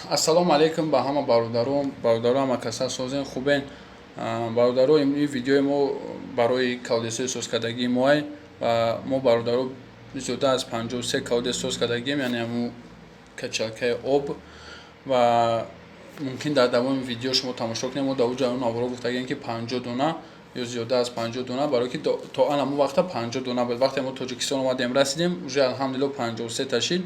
Ассалому алайкум ба ҳама бародарон, бародаро ҳама каса созен, хубен. Бародаро, ин видеои мо барои колодецҳои созкардагии моай ва мо, бародаро, зиёда аз 53 колодец соз кардагием, яъне ҳамун качалкаи об. Ва мумкин дар давоми видео шумо тамошо кунед, мо дар уҷа наворо гуфтагием, ки 50 дона ё зиёда аз 50 дона, барое ки то ан ҳамун вақта 50 дона буд. Вақте мо Тоҷикистон омадем, расидем, уже алҳамдулилло 53 та шид.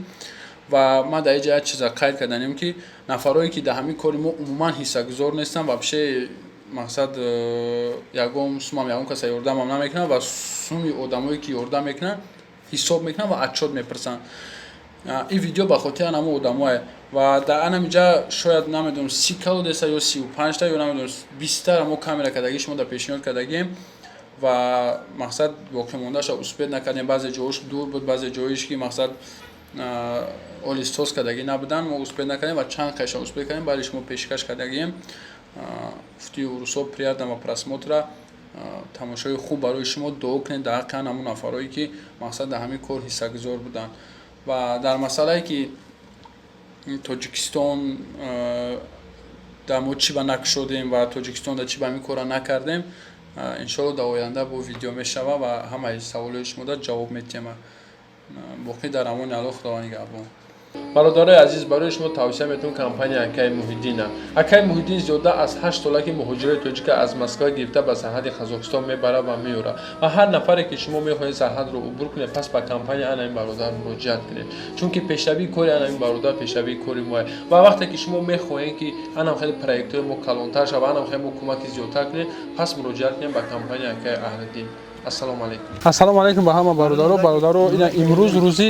Ва ман дар инҷа як чиза қайд карданем, ки нафарое, ки дар ҳамин кори мо умуман ҳиссагузор нестанд, вообще мақсад ягон сумам ягон каса ёрдамам намекунанд ва суми одамое, ки ёрдам мекунанд, ҳисоб мекунанд ва отчёт мепурсанд. Ин видео ба хотири ҳамон одамое. Ва дар анамиҷа шояд, намедонам, 30 колодеса ё 35-та ё, намедонам, 20-тара мо камера кардагӣ шумо дар пешниҳод кардагием ва мақсад боқимондаша успеть накардем. Баъзе ҷоҳош дур буд, баъзе ҷоиш, ки мақсад оли соз кардагӣ набуданд, мо успеть накардем ва чанд қайша успеть кардем, баъди шумо пешкаш кардагием. Гуфти урусо, приятного просмотра, тамошои хуб барои шумо. Дуо кунед дар ҳаққи ҳамон нафарое, ки мақсад дар ҳамин кор ҳиссагузор буданд. Ва дар масъалае, ки Тоҷикистон дар мо чӣ ба накушодем ва Тоҷикистон дар чӣ ба ҳамин корро накардем, иншоалло дар оянда бо видео мешава ва ҳамаи саволҳои шумо ҷавоб медиҳем. Боқӣ дар амони Аллоҳ, Худованд нигаҳбон. Бародарои азиз, барои шумо тавсия метавон компания Акаи Муҳиддина. Акаи Муҳиддин зиёда аз 8 сола, ки муҳоҷирои тоҷика аз Москва гирифта ба сарҳади Қазоқистон мебарад ва меорад. Ва ҳар нафаре, ки шумо мехоҳед сарҳадро убур кунед, пас ба компания ана ин бародар муроҷиат кунед, чунки пешравии кори ана ин бародар пешравии кори моа. Ва вақте ки шумо мехоҳед, ки анам хеле проектҳои мо калонтар шава, анам хеле мо кӯмаки зиёдтар кунед, пас муроҷиат кунед ба компания Акаи Аҳлиддин. Ассалому алайкум. Ассалому алайкум ба ҳама бародаро. Бародаро, ина имрӯз рӯзи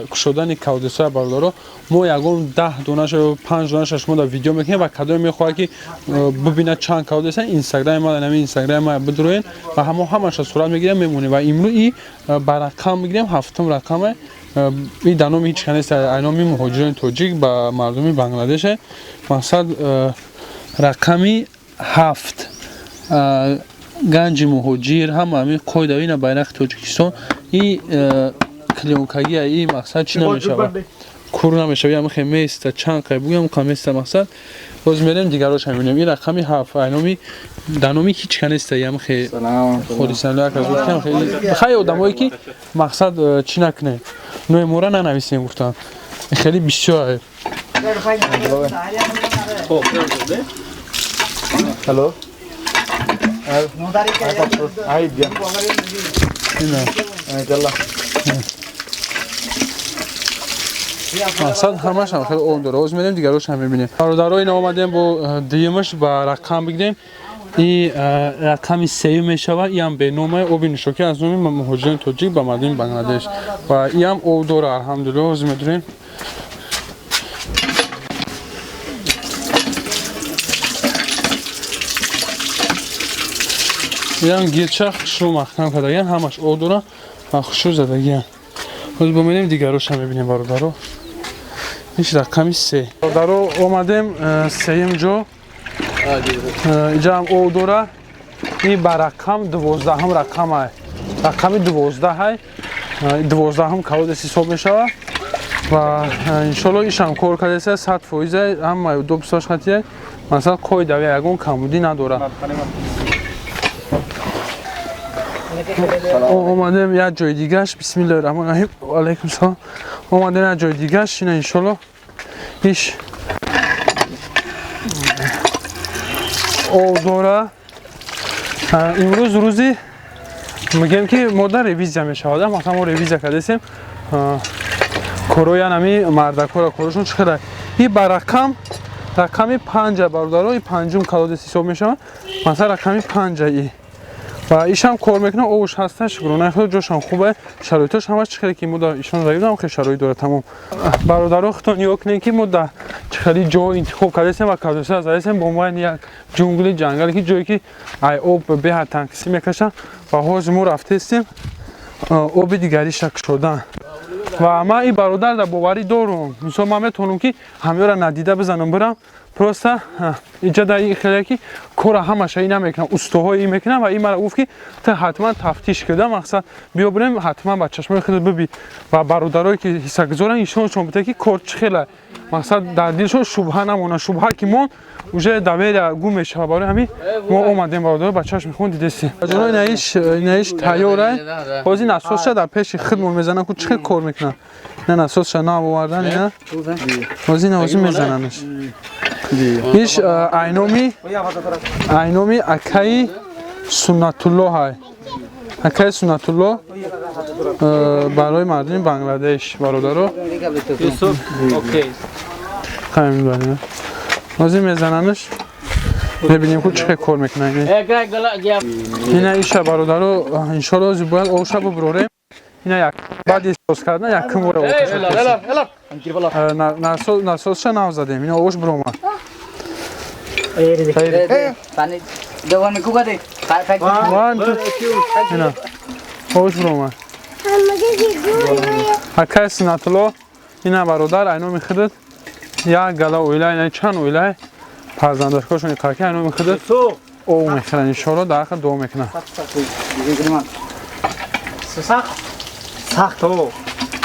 кушодани колодецҳоя. Бародаро, мо ягон 10 донаша ё панҷ донаша шумо дар видео мекунем ва кадоме мехоҳад, ки бибинад чанд колодеца, инстаграми ма, нами инстаграми ма бидроен ва ҳамо ҳамаша сурат мегирем, мемонем. Ва имрӯз и ба рақам мегирем, ҳафтум рақаме. И дар номи ҳеҷ кас нест, ай номи муҳоҷирони тоҷик ба мардуми Бангладеше. Мақсад рақами 7, ганҷи муҳоҷир, ҳама ҳамин қоида, ина байрақи Тоҷикистон, и клеёнкагия, и мақсад чӣ намешава, кур намешава, ямихе места, чанд қай бугам қа места. Мақсад боз мерем, дигароша мебинем. Ин рақами 7, айноми дар номи ҳеҷ ка неста, ямихе холисанхай одамое, ки мақсад чӣ накунем, ноемора нанависем, гуфтам, хеле бисёр. Hello. Ина мақсад ҳамашам хеле об дора. Оз мерем, дигарошам мебинем. Бародаро, ина омадем бо дуюмаш, ба рақам бигирем. И рақами сеюм мешава, иам бенома, оби нӯшокӣ аз номи муҳоҷирони тоҷик ба мардуми Бангладеш. Ва иам об дора, алҳамдулилло. Оз медурем. Иам гирча хушрӯ маҳкам кардагиан, ҳамаш об дора ва хушрӯ задагиан. Ҳозир бо мерем, дигароша мебинем, бародаро. Иш рақами 3. Бародаро, омадем сеюм ҷо, инҷаам об дора. И ба рақам 12-ҳум рақамай, рақами 12-ҳай, 12-ҳум колодец ҳисоб мешавад. Ва иншолло ишам кор кардеса, 100%, ҳама удобствош хатия, масалан қоидави ягон камбудӣ надорад. Омадем як ҷои дигаш. Бисмиллоҳи раҳмони раҳим, алайкум салом. Омадем як ҷои дигаш, ина иншолло иш об дора. Имрӯз рӯзи мегӯем, ки мода ревизия мешавад. Масалан, мо ревизия кардесем корои анами мардакора, корошон чӣ хела. И ба рақам рақами 5-а, бародаро, и панҷум колодец ҳисоб мешавад. Масалан, рақами 5-а и ва ишам кор мекунад, обуш ҳаста, шукронаи худо, ҷошам хубе, шароитош ҳамаш чӣ хеле ки мо дар ишон дагидам, хеле шароит дорад тамом. Бародаро, худтон нигоҳ кунед, ки мо дар чӣ хеле ҷо интихоб кардесем ва колодецҳо задесем бо муайян як ҷунгли ҷангале, ки ҷое ки ай об беҳад танқисӣ мекашад. Ва ҳозир мо рафтестем оби дигариша кушодан. Ва ман ин бародар дар боварӣ дорум, мисол, ман метавонам, ки ҳамёра надида бизанам, бирам. Просто иҷа дар ин хеле ки кора ҳамаша ина мекунам, устоҳои ин мекунам ва ин мара гуфт ки ту ҳатман тафтиш кида, мақсад биё бирем ҳатман ба чашмои худат бибин ва бародарое ки ҳиссагузоранд нишоншон бида ки кор чӣ хела. Мақсад дар дилшон шубҳа намонад, шубҳа ки монд уже доверия гум мешавад. Барои ҳамин мо омадем бародаро ба чашми худ дидестем. Ҷоно инаиш тайёра. Ҳозир насосша дар пеши худмон мезанам ку чӣ хел кор мекунам. На насосша нав овардан ина. Ҳозир ҳозир мезананаш. Иш айноми акаи Суннатуллоҳ ҳай. Акаи Суннатуллоҳ барои мардуми Бангладеш бародаро. Юсуф, окей. Ҳамин ҳозир мезананаш. Мебинем ку чӣ хел кор мекунанд. Ина иша бародаро иншоалло ҳозир бояд обша бубурорем. Ина як баъди соз кардан якум бора насосша нав задем. Ина обш буромад. Ина обш буромад. Акаи Суннатулло ина бародар айноми худат як гала оила ина чанд оила фарзандашкошон иқарки айноми худат об мехӯранд иншоалло дар охир дуо мекунанд. Сахт о.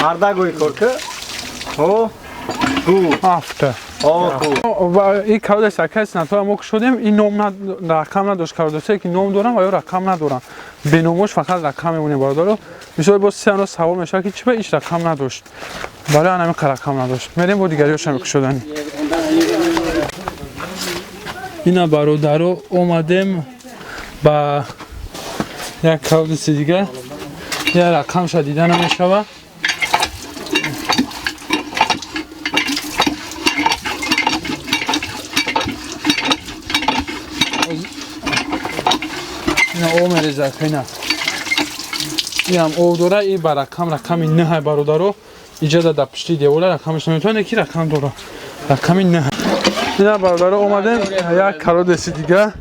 Мардагӯи кор ки. О. Гу. Афта. О ку. Ва ин калодес акаи Суннатулло мо кушодем, ин ном рақам надошт калодесе ки ном дорам ва ё рақам надорам. Беномош фақат рақам мемонем бародаро. Мисол боз се ано савол мешавад ки чиба иш рақам надошт. Барои ҳамин рақам надошт. Мерем бо дигариёшам кушодани. Ина бародаро омадем ба як калодеси дига. Я рақамша дида намешава. Ина об мерезад ина. Инам об дора, и ба рақам рақами 9 бародаро. Иҷоза дар пушти девора рақамаш наметавонад ки рақам дора. Рақами 9. Ина бародаро омадем як калодеси дига.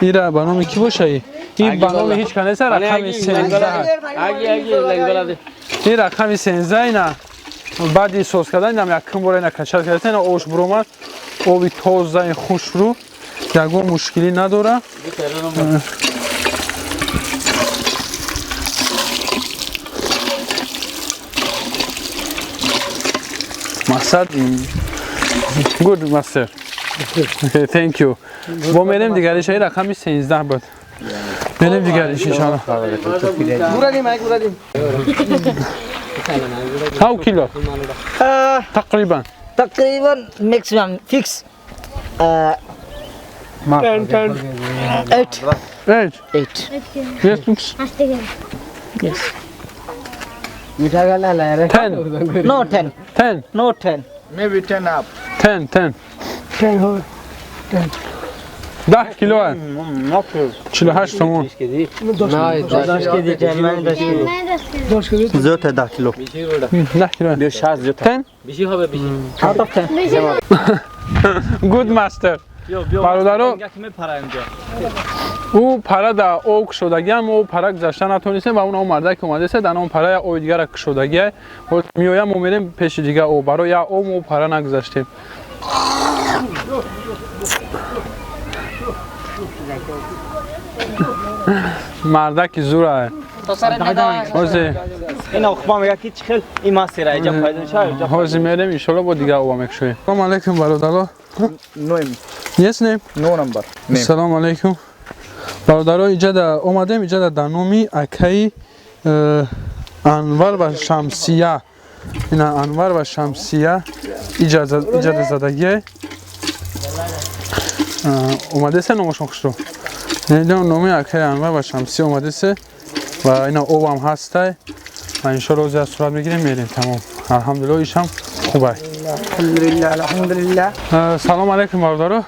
Ира ба номи ки боша и? Ин ба номи ҳеҷ кас нест, рақами 13. Ин рақами 13 ина баъди соз кардан инам якум бора ина качал карда, ина обш буромад. Оби тоза ин хушрӯ, ягон мушкилӣ надора. Мақсад good master. Okay, thank you. Бо мерем дигариша, ин рақами 13 буд. Мерем дигариш иншоалло. How kilo? تقریبا تقریبا maximum fix 10 10 8 8 8. Yes, Yes. 10 No 10. 10 No 10. Maybe 10 up. 10 10 10 10 کیلو 48 تومان. 10 kg. زیاد 10 کیلو. 10 کیلو. 10 Out of 10. Good master. Бародаро ӯ пара дар об кушодагиам, ӯ пара гузашта натонистем ва он об марда ки омадеста дар он пара як оби дигара кушодагия. Меоям мо мерем пеши дига об. Барои як об мо пара нагузаштем. Мардаки зура. Ҳозир Ина хуб мегӯяд ки чӣ хел ин масира иҷа пайдо шавад. ҳозир мерем иншоалло бо дига оба мекушоем. Салом алейкум бародаро. No, Yes name. no number. Name. Салом алейкум. Бародаро иҷа омадем иҷа дар номи акаи Анвар ва Шамсия. Ина Анвар ва Шамсия иҷаза задагие. Омадесе номошон хушро. Намедонам номи акаи Анвар ва Шамсия омадесе ва ина обам ҳастай. Ва иншоалло ҳозир аз сурат мегирем мерем тамом. Алҳамдулиллоҳ ишам хубай. Alhamdulillah, alhamdulillah. Салом алейкум бародаро.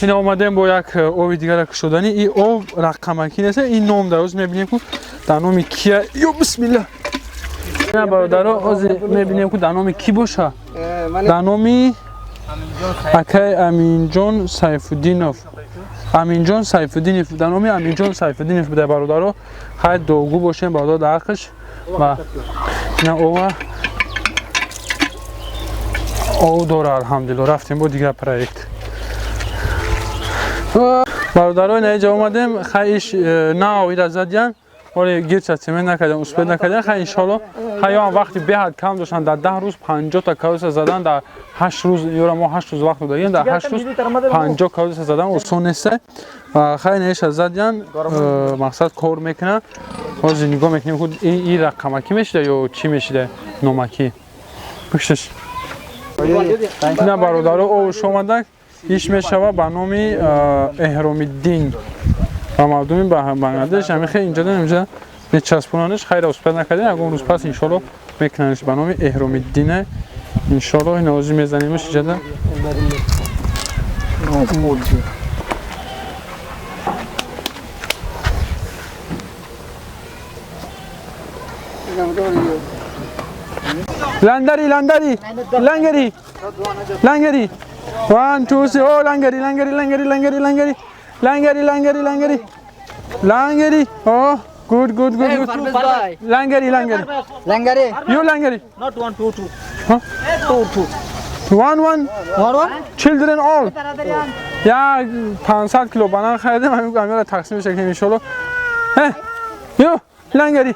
Ина омадем бо як оби дигара кушодани. Ин об рақамакӣ нест, ин ном дар ҳозир мебинем ку дар номи кия. Ё бисмилла. Ина бародаро ҳозир мебинем ку дар номи ки боша? Дар номи акаи Аминҷон Сайфуддинов. Аминҷон Сайфуддинов, дар номи Аминҷон Сайфуддинов буда бародаро. Хайр дуогӯ бошем бародаро дар ҳаққаш. Ва ина ова Ов дора, алҳамдулилло. Рафтем бо дигар проект. Бародаро, ина инҷа омадем, хай иш нав ира задиян, оре гирча цемент накардем, успед накардем, хай иншоалло, хай ёам вақти беҳад кам доштан, дар 10 рӯз 50 та колеса задан, дар 8 рӯз, ёра мо 8 рӯз вақт додагем, дар 8 рӯз 50 колеса задан осон нест. Хай иша задиян, мақсад кор мекунад. Ҳозир нигоҳ мекунем, худ ин рақамакӣ мешида ё чӣ мешида, номакӣ. Бикшиш. Ина бародаро, овуш омадак, иш мешава ба номи Эҳромиддин ва мардуми Бангладеш. Ҳамин хел инҷа инҷа мечаспонаниш, хайра успед накардем, ягон рӯз пас иншоалло мекунаниш ба номи Эҳромиддине. Иншоалло ина ҳозир мезанимш инҷада. Langari, langari, langari, langari. 1, 2, 3. Oh, langari, langari, langari, langari, langari, langari, langari, langari, langari. Oh, good, good, good, good. Langari, langari, langari. You langari. Not 1, 2, 2. Huh? 2, 2. 1, 1. 1, 1. Children all. Ya 500 kilo banan xaridim, ҳамин ро тақсим мешакем иншоалло. Ҳе, you langari.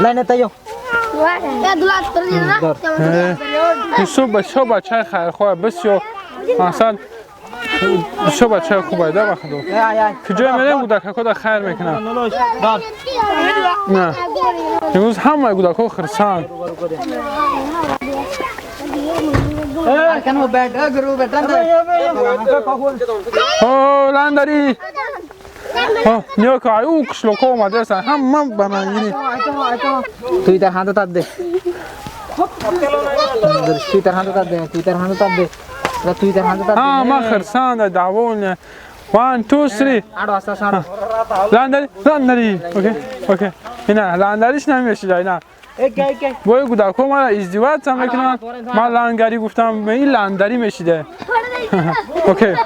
Лайна тайо. Юсуф бисёр бачаи хайрхоҳ, бисёр мақсад бисёр бачаи хуб айда ба худо. Куҷое мерем, кӯдакакода хайр мекунад. На. Имрӯз ҳамаи кӯдакҳо хирсанд. О, ландари. Нигоҳ кун, ай ӯ қишлоқҳо омадаастанд, ҳама ба мангирӣ. তুই তার হাতে তার দে, তুই তার হাতে তার দে, তুই তার হাতে তার দে, তুই তার হাতে তার দে. ҳама хирсанд, довольны. 1, 2, 3. আড়ো আস্তে আস্তে আড়ো. Ландари, ландари. Окей, окей. Ина ландариш намешида, ина. Бои кӯдакҳо мара издеваться мекунанд. Ман лангари гуфтам, ин ландарӣ мешида. Окей.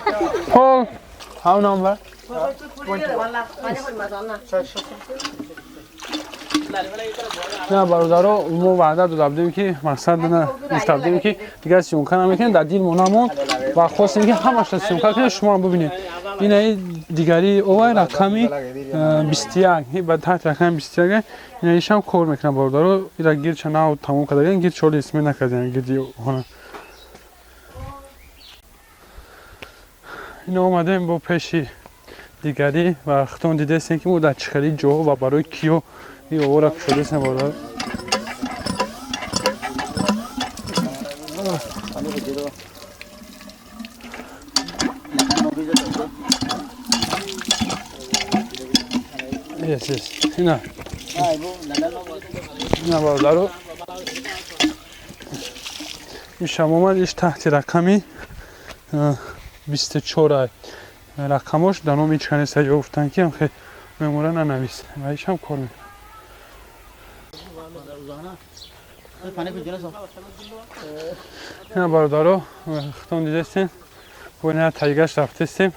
Хол, how number? На бародаро, мо ваъда дода будем ки мақсад на гуфта будем ки дигар съёмка намекунем, дар дил монамон ва хостем ки ҳамаша съёмка кунем, шумо ҳам бибинед. Инаи дигари овай рақами 21, ба таҳти рақами 21 инаишам кор мекунам бародаро. Ира гирча нав тамом кардаган, гирча ҳоли исме накардем, гирди хона. Ина омадем бо пеши дигарӣ ва худтон дидестем ки мо дар чӣ хели ҷоҳо ва барои киё ин овора кушодастем бародар. Yes, yes. Ина. Ина бародаро. Ишам омад, иш таҳти рақами 24 рақамош дар номи чанд саҷо гуфтанд ки ҳам мемора нанавис ва ишам кор мекунад. Ина бародаро, худтон дидестем, бо ина тайгаш рафтестем.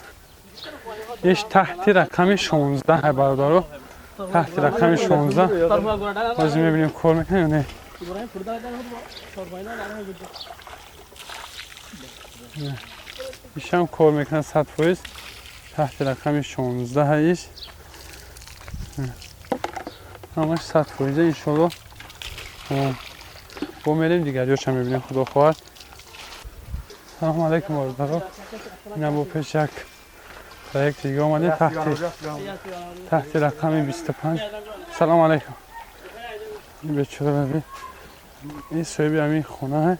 Иш таҳти рақами 16 бародаро, таҳти рақами 16. Ҳозир мебинем кор мекунад ё не. Ишам кор мекунад 100%, таҳти рақами 16 иш. Ҳамаш 100% иншоалло. Бо мерем дигариёшам мебинем, худо хоҳад. Салому алайкум бародаро. Ина бо пеш як проект дига омадем таҳти рақами 25. Салому алайкум. Ин бечора бибин. Ин соҳиби ҳамин хона.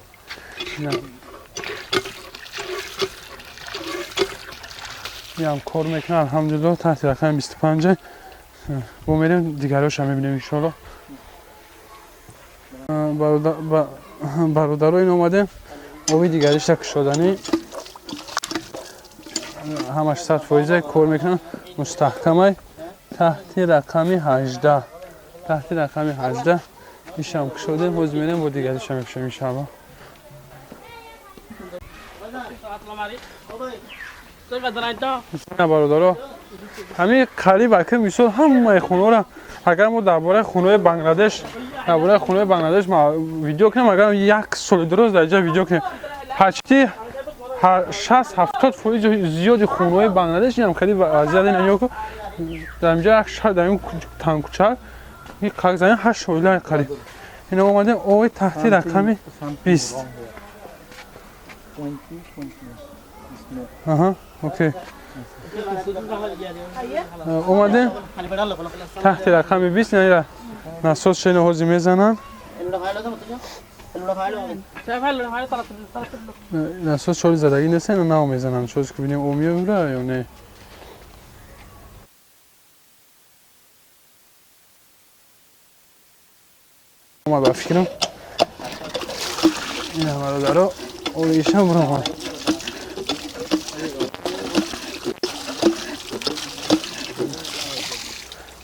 Ин кор мекунад, алҳамдулилло, таҳти рақами 25. Бо мерем дигариёшам мебинем иншоалло. Бародаро, ин омадем оби дигариша кушоданӣ, ҳамаш 100% кор мекунанд, мустаҳкамай, таҳти рақами 18, таҳти рақами 18 ишам кушодем. Ҳозир мерем бо дигариша мекушем иншоалло. На бародаро, ҳамин қариб ака мисол ҳамаи хонаро Агар мо дар бораи хонаҳои Бангладеш, дар бораи хонаҳои Бангладеш видео кунем, агар як соли дуруст дар ҷа видео кунем, почти 60-70% зиёди хонаҳои Бангладеш инам хеле вазъият ина нигоҳ кун. Дар инҷа як шаҳр, дар ин тангкӯча ин қақ замин 8 оила қариб. Ина омадем ои таҳти рақами 20. Аҳа, окей. Омадем таҳти рақами 20, ина насос шена ҳозир мезананд. Насос чори задагӣ нест, ина нав мезананд. Чоз ки бинем, о меёра ё не. Омад ба фикрам. Ина бародаро, оишам буромад.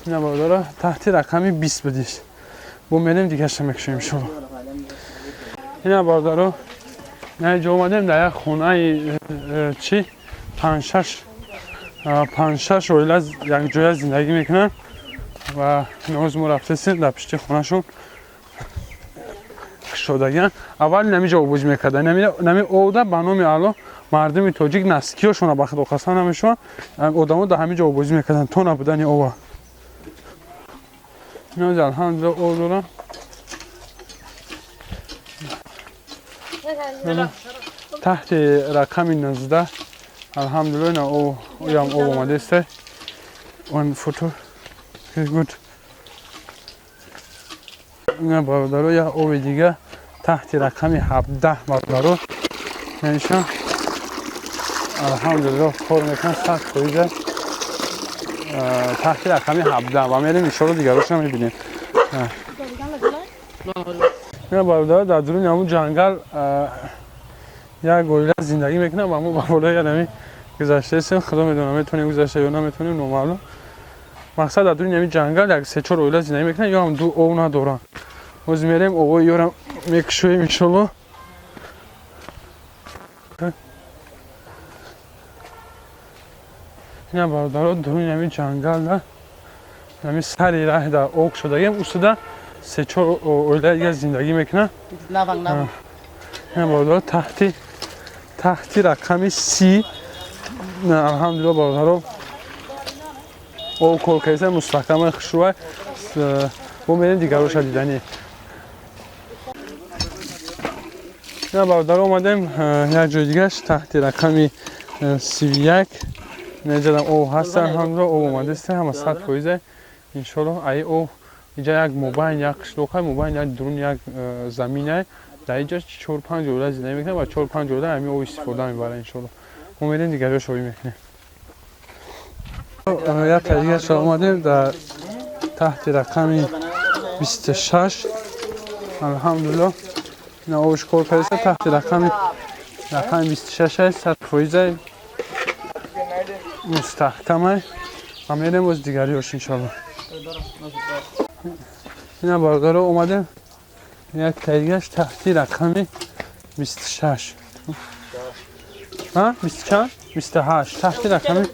Ина бародаро, таҳти рақами 20 будиш. Бо мерем дигарша мекушем иншоалло. Ина бародаро, ина ҷо омадем дар як хонаи чи 5-6 оила якҷоя зиндагӣ мекунанд ва ноз мо рафтесем дар пишти хонашон кушодагиан. Аввал нами ҷо обозӣ мекарда, нами овда ба номи Аллоҳ мардуми тоҷик наскиёшона ба худо қасам намешаванд, одамо дар ҳамин ҷо обозӣ мекарданд то набудани ова. Ноз алҳамдулилла ов дорам. Таҳти рақами 19 алҳамдулилла ина ов, оям ов омадааст. One photo. Okay, good. Ина бародаро, як ови дига таҳти рақами 17 бародаро. Инша алҳамдулилла кор мекунад 100% таҳти рақами 17 ва мерем иншоалло дигарошро мебинем. Ина бародаро, дар дуруни ҳамун ҷангал як оила зиндагӣ мекунад ва мо ба болои ҳамин гузаштаистем. Худо медонад метавонем гузашта ё наметавонем, номаълум. Мақсад дар дуруни ҳамин ҷангал як 3-4 оила зиндагӣ мекунад, ё ҳам ду ов надоранд. Ҳозир мерем овои ёрам мекушоем иншоалло. Ина бародаро, дуруни ҳамин ҷангалда ҳамин сари раҳ дар об шудагиам, усуда 3-4 оила дигар зиндагӣ мекунад. Ина бародаро, таҳти рақами 30 алҳамдулилла бародаро об кор кардиса, мустаҳкама хушрӯай. Бо мерем дигароша диданӣ. Ина бародаро, омадем як ҷои дигаш таҳти рақами 31. Инҷа об ҳаст, алҳамдулилла об омадааст, ҳама 100%. Иншоалло ай об инҷа як мобайн як қишлоқай, мобайн як дурун як заминай. Дар инҷа 4-5 оила зиндагӣ мекунад ва 4-5 оила ҳамин об истифода мебарад иншоалло. Мо мерем дигароша оӣ мекунем. Як дигарша омадем дар таҳти рақами 26. Алҳамдулилла ина обш кор кардааст, таҳти рақами 26 аст, 100% мустаҳкамай. Ва мерем боз дигариёш иншоалло. Ина бародаро, омадем як тайгаш таҳти рақами 26. Ҳа, 20 чанд? 28.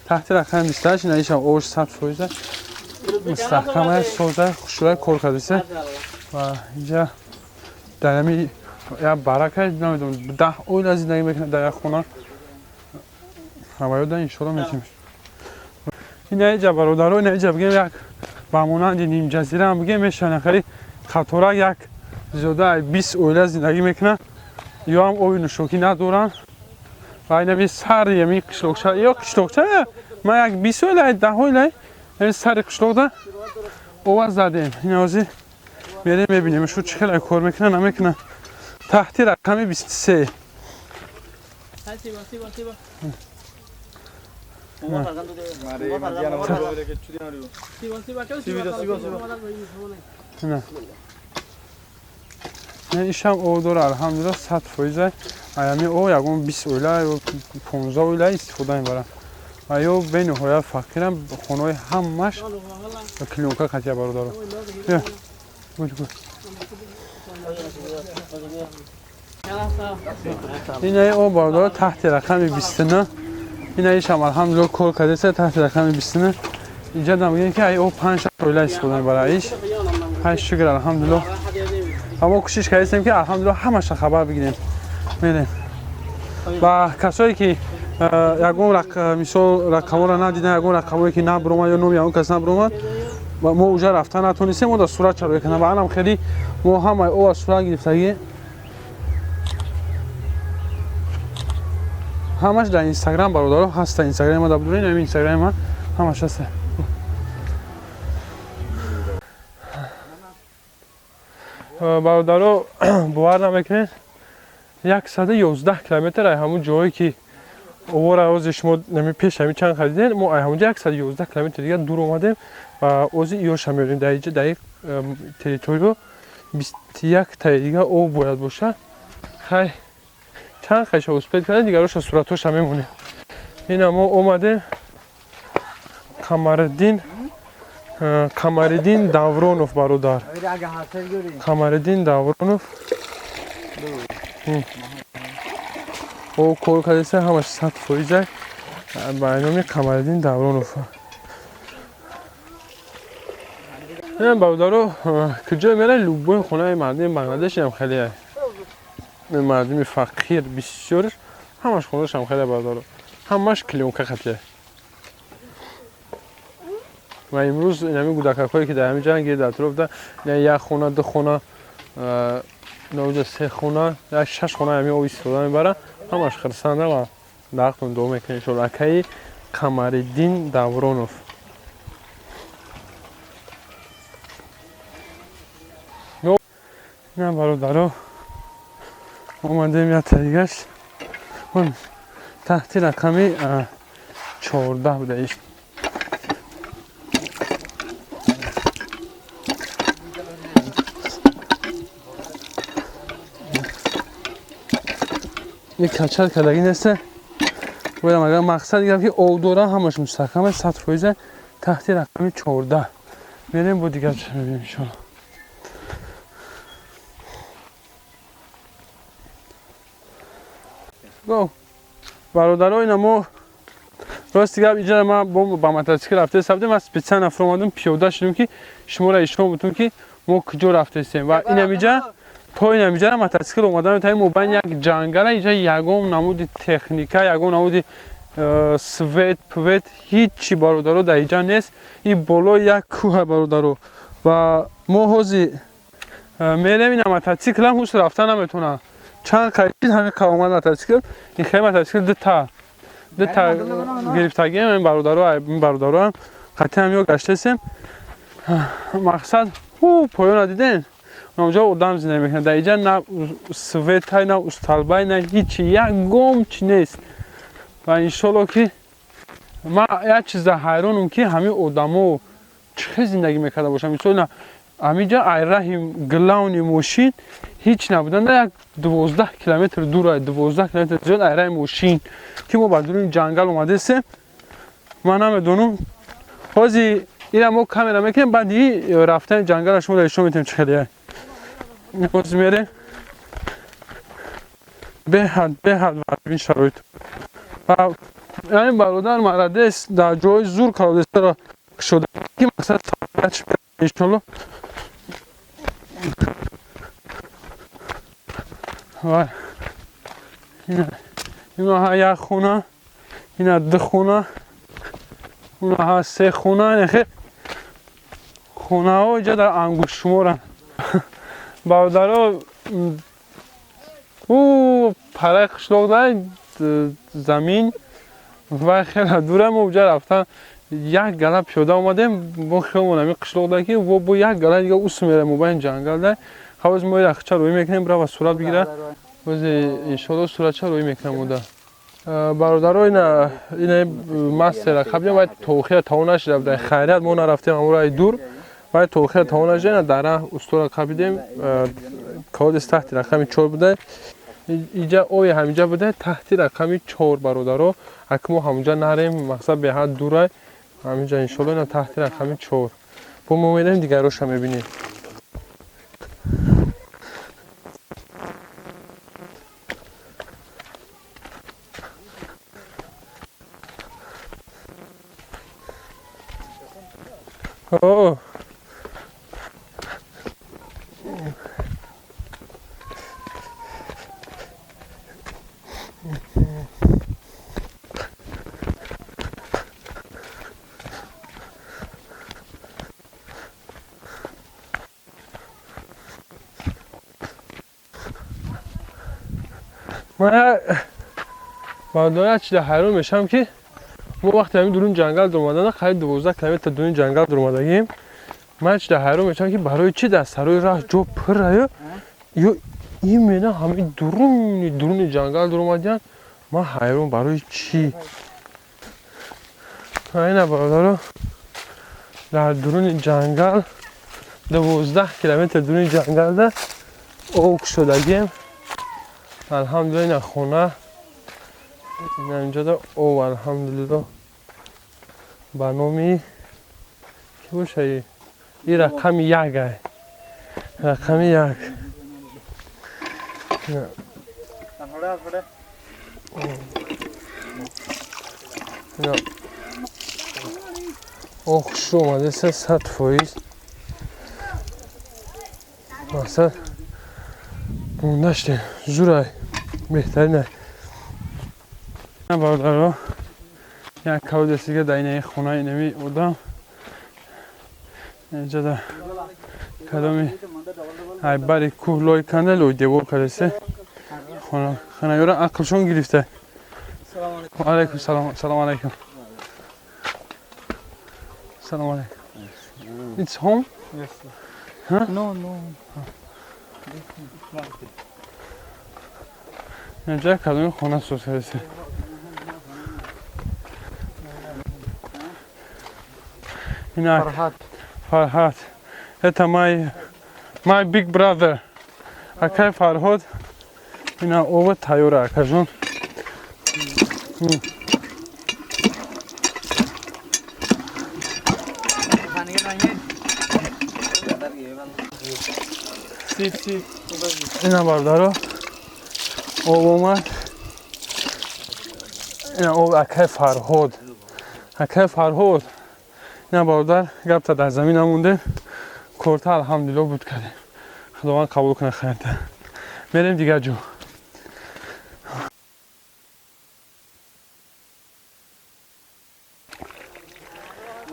Таҳти рақами 28. Ина ишам обш 100% мустаҳкамай, созай, хушрӯй кор кардааст. Ва инҷа дар ҳамин як барака, намедонам, 10 оила зиндагӣ мекунад дар як хона. Ҳаваёда иншоалло метавонем. Ина иҷа бародаро, ина иҷа бигем як ба монанди нимҷазира ҳам бигем мешавад, хеле қатора як зиёда 20 оила зиндагӣ мекунад, ё ҳам оби нӯшокӣ надоранд. Ва ина би сари ҳамин қишлоқча, ё қишлоқча, ман як 20 оила, 10 оила ҳамин сари қишлоқда оваз задем. Ина ҳозир мерем мебинем шу чӣ хеле кор мекунад, намекунад. Таҳти рақами 23. Не, ишам об дора, алҳамдулилла 100%. Аями о ягон 20 оила ё 15 оила истифода мебаранд. Ва ё бениҳоят фақирам, хонаҳои ҳамаш клеёнка қатия бародаро. Гуд гуд. Инаи об бародаро таҳти рақами 29. Инаи ишам алҳамдулилла кор кардааст таҳти рақами 29. Иҷа дам бигем ки ай об 5 оила истифода мебарад иш. Ҳай шукр алҳамдулиллоҳ. Ва мо кӯшиш кардем ки алҳамдулиллоҳ ҳамаша хабар бигирем. Мерем. Ва касое ки ягон мисол рақамҳоро надидан, ягон рақамҳое ки набуромад ё номи ягон кас набуромад, ва мо уже рафта натонистем, мо дар сурат чароя кардем. Ва анам хеле мо ҳамаи об аз сурат гирифтагӣ. Ҳамаш дар Инстаграм бародаро ҳаста. Инстаграми ма дар будурин, ҳамин Инстаграми ма ҳамаш ҳаста. Бародаро бовар намекунед, 111 километр ай ҳамун ҷое ки овора ози шумо нами пеш ҳами чанд хадиден, мо ай ҳамунҷа 111 километр дигар дур омадем ва ози иёша мебинем. Дар иҷа дар территориё 21 таи дигар об бояд боша. Хай чанд хайша успед кардем, дигароша суратоша мемонем. Ина мо омадем Қамариддин Давронов бародар. Қамариддин Давронов. О кор кардеса ҳамаш 100% ба номи Қамариддин Давронов. Ин бародаро куҷо мерай любой хонаи мардуми Бангладеш ҳам хеле мардуми фақир бисёрш ҳамаш хонааш ҳам хеле бародаро. Ҳамаш клеёнка хатия. Ва имрӯз инами гудакакҳое ки дар ҳамин ҷанг гирд атрофда як хона, ду хона, наоҷа се хона, як шаш хона ҳамин об истифода мебаранд. Ҳамаш хирсанда ва дар ҳақтон дуо мекунем иншоалло. Акаи Қамариддин Давронов. На бародаро омадем як дигаш таҳти рақами 14 буда иш. Ин качал кардагӣ нест. Боям агар мақсад гап ки об дора ҳамаш мустаҳкам аст, 100% таҳти рақами 14. Мерем бо дигар чиз мебинем иншоалло. Го бародаро ина мо рости гап иҷа ма ба мотосикл рафта будем, ман специально фуромадам пиёда шудем ки шуморо ишон бутум ки мо куҷо рафтаистем. Ва инамиҷа то инамиҷа мотосикл омадан та мобайн як ҷангала, иҷа ягон намуди техника, ягон намуди свет, пвет, ҳичи бародаро дар иҷа нест. Ин болои як кӯҳа бародаро. Ва мо ҳози мерем ина мотосиклам ҳуш рафта наметавонад. Чанд қайчид ҳамин қавомад мотосикл, ин хеле мотосикл дута гирифтагием, ин бародаро, ин бародароам қатъиан ё гаштесем. Мақсад поёна диден? Онҷо одам зиндагӣ мекунад. Дар иҷа на светай, на усталбай, на ҳичи, ягон чи нест. Ва иншолло ки ман як чиза ҳайронам ки ҳамин одамо чӣ хел зиндагӣ мекарда бошанд. Мисол на ҳаминҷа ай раҳи главни мошин ҳеҷ набуданда, як 12 километр дур, 12 километр зиёд ай раҳи мошин ки мо ба дуруни ҷангал омадесем. Ман намедонам ҳози ира мо камера мекунем, баъди рафтани ҷангала шумо дар ишон метавонем чӣ хеле. Ҳози мерем беҳад беҳад варбин шароит. Ва яъне бародар марадес дар ҷои зур калодесаро шуда ки мақсад иншолло. Ва ина як хона, ина ду хона, унаҳа се хона, ин хонаҳо иҷа дар ангуштшуморанд. Бародаро ӯ параи қишлоқ дар замин ва хеле дура мо уҷа рафтан як гала пиёда омадем, бо хиёлмон ҳамин қишлоқ дар ки бо як гала дига ус мерем мобайни ҷангал дар. Ҳавоз мо рахча рӯй мекунем, бирава сурат бигира. Бози иншоалло суратча рӯй мекунам уда. Бародаро ина мастера қаблем вай тоохира таво нашида буда. Хайрият мо нарафтем ҳамураи дур. Вай тоохира таво нашида, ина дара устора қабидем. Колодец таҳти рақами 4 буда. Иҷа ои ҳамиҷа буда таҳти рақами 4 бародаро. Аки мо ҳамунҷа нарем, мақсад беҳад дурай. Ҳаминҷа иншоалло ина таҳти рақами 4. Бо мо мерем дигароша мебинем. О, ман бародари чида ҳайрон мешавам, ки мо вақте ҳамин дурун ҷангал дуромадана, қариб 12 километр дурун ҷангал дуромадагим, ман чида ҳайрон мешавам, ки барои чӣ дар сарои раҳ ҷо пурраю ё именно ҳамин дуруни дуруни ҷангал дуромадиян. Ман ҳайрон, барои чӣ? Ина, бародаро, дар дуруни ҷангал, 12 километр дуруни ҷангалда об шудагим. Алҳамдулилла, ина хона, ина инҷода об, алҳамдулилло. Ба номи ки боша? И рақами як ай, рақами як. Ина об хушрӯ омадеса, 100%. Мақсад монда шудем, зурай, беҳтаринай. Бародаро, як колодец дига дар инаи хонаи инами одам. Инҷода кадоми айбари кӯҳ лой канда, лой девор кардесе. Хонаёра ақлшон гирифта. Алайкум салом, салом алайкум, салом алайкум. It's home? Yes. Huh? No. Инҷа кадоми хона соз кардесе. Инак. Фарҳад. Фарҳад. Это my big brother. Акай Фарҳод. Ина ова тайёра, акажон. Ина, бародаро, об омад. Ина об акай Фарҳод. Акай Фарҳод. Ина, бародар, гапта дар замин намонде. Корта, алҳамдулилло, буд кардем. Худованд қабул кунад хайрта. Мерем дигар ҷо.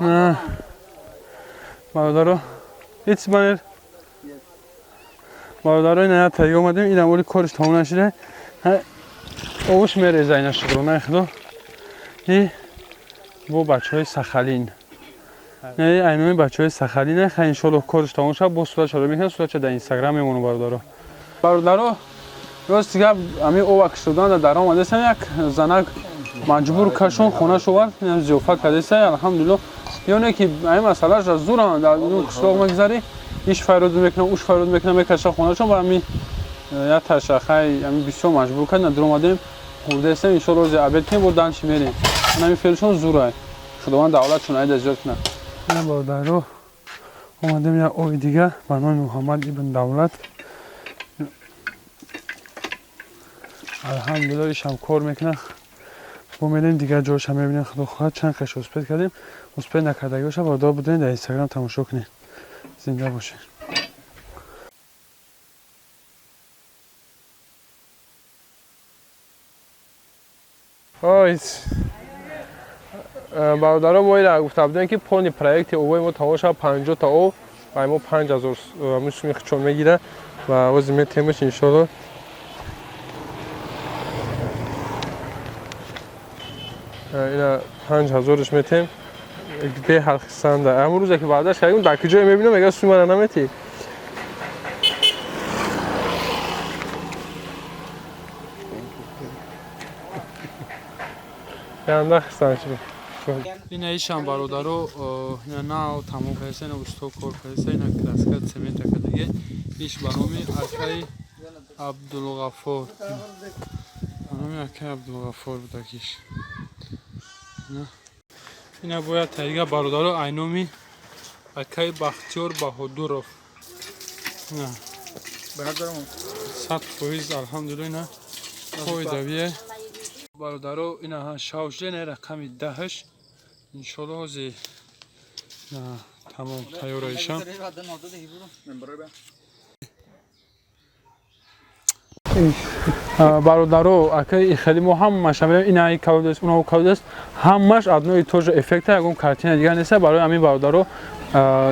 На. Бародаро, it's банер. Бародаро, ина як тайга омадем, инам оли кориш тамом нашида. Овуш мереза, ина, шукронаи Худо. И бо бачаҳои Сахалин. Не, айноми бачаҳои Сахалин, хай, иншоалло, кориш тамом шавад, боз суратшаро мекунам, суратша дар Инстаграм мемонам, бародаро. Бародаро, рости гап, ҳамин ова кишодан дар омадесам, як занак маҷбур кашон, хонаш овард, инам зиёфат кардеса, алҳамдулилло. Ё не ки ҳамин масъалааш зурам, дар ин қишлоқ мегзарӣ, иш фарёд мекунам, уш фарёд мекунам, мекаша хонашон ба ҳамин як ташахай, ҳамин бисёр маҷбур кард, на дуромадем, хурдесем, иншоалло, рӯзи обед кунем, бо данчи мерем. Ҳамин феълшон зурай. Худованд давлатшон айда зиёд кунад. Ина, бародаро, омадем як ои дига ба номи Муҳаммад ибн Давлат. Алҳамдулилло, ишам кор мекунад. Бо мерем дигар ҷоша, мебинем, Худо хоҳад, чанд қаш успеть кардем, успеть накардагиоша, бародаро, будем дар Инстаграм тамошо кунед. Зинда бошед. Ой, бародаро, мо ира гуфта будем, ки полный проекти овои мо тамом шавад, 50 та ов ва мо 5000 суми хичон мегира ва ози метемаш, иншоалло. Ина 5000-ш метем, беҳад хисанда. Ҳамун рӯзе ки ваъдаш кардем, дар куҷое мебинам, мега, суми мара наметӣ. Янда хисанд шуд. Ина ишам, бародаро, ина нав тамом кардеса, ина усто кор кардеса, ина краска, цемента кардаге. Иш ба номи акаи Абдулғаффор. Ба номи акаи Абдулғаффор будакиш. Ина бояд тайга, бародаро, айноми акаи Бахтиёр Баҳодуров. Ина 100%, алҳамдулилла, ина фоидавие. Бародаро, ина шавшде, ина рақами 10-ш. Иншоалло, ҳози Тамом, тайёра иша. Бародаро, акаи хеле мо ҳамаша мерем, ина колодец, уна колодец, ҳамаш одно и то же эффекта, ягон картина дигар нест. Барои ҳамин, бародаро,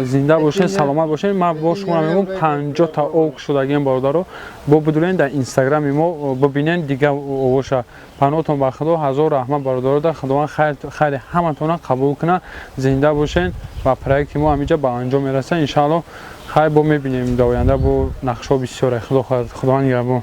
зинда бошед, саломат бошед. Ман бо шумо мегӯм, 50 та ов шудагием, бародаро. Бо бидурен дар инстаграми мо, бибинен дига овоша. Паноҳтон ба Худо, ҳазор раҳмат, бародаро. Да Худованд хайри ҳаматона қабул кунад. Зинда бошен ва проекти мо ҳамиҷа ба анҷом мерасад, иншаалло. Хайр, бо мебинем дар оянда, бо нақшҳо бисёре, Худо хоҳад. Худованд нигаҳбон.